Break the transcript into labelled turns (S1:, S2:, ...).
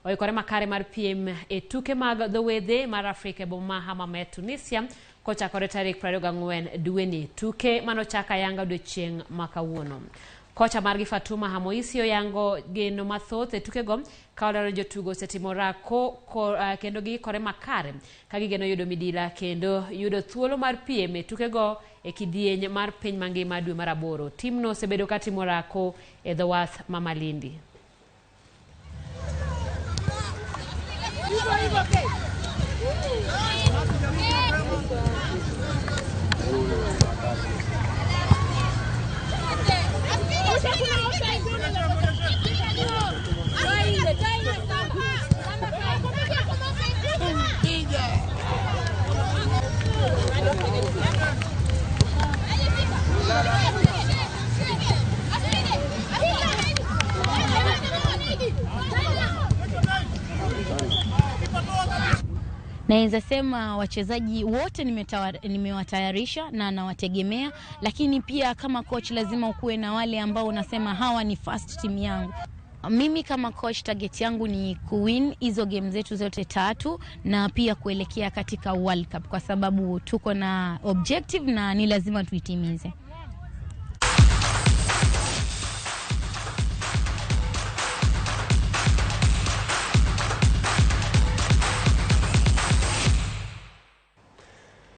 S1: Oikore makare mar piem e tuke mag dho wedhe mar Afrika e boma ma Hammamet, Tunisia kochakore tarik 24 dweni. Tuke manochak ayanga odiochieng' ma kawuono. Kocha margi Fatuma Hamoisi oyango geno mathoth e tukego ka olero ni jotugo osetimo orako kendo giikore makare ka gigeno yudo midila kendo yudo thuolo mar piem e tukego e kidieny mar piny mangima dwe mar aboro. Timno osebedo ka timo orako e dho wath ma Malindi.
S2: Naweza sema wachezaji wote nimewatayarisha na nawategemea, lakini pia kama coach lazima ukuwe na wale ambao unasema hawa ni first team yangu. Mimi kama coach target yangu ni kuwin hizo game zetu zote tatu na pia kuelekea katika World Cup kwa sababu tuko na objective na ni lazima tuitimize.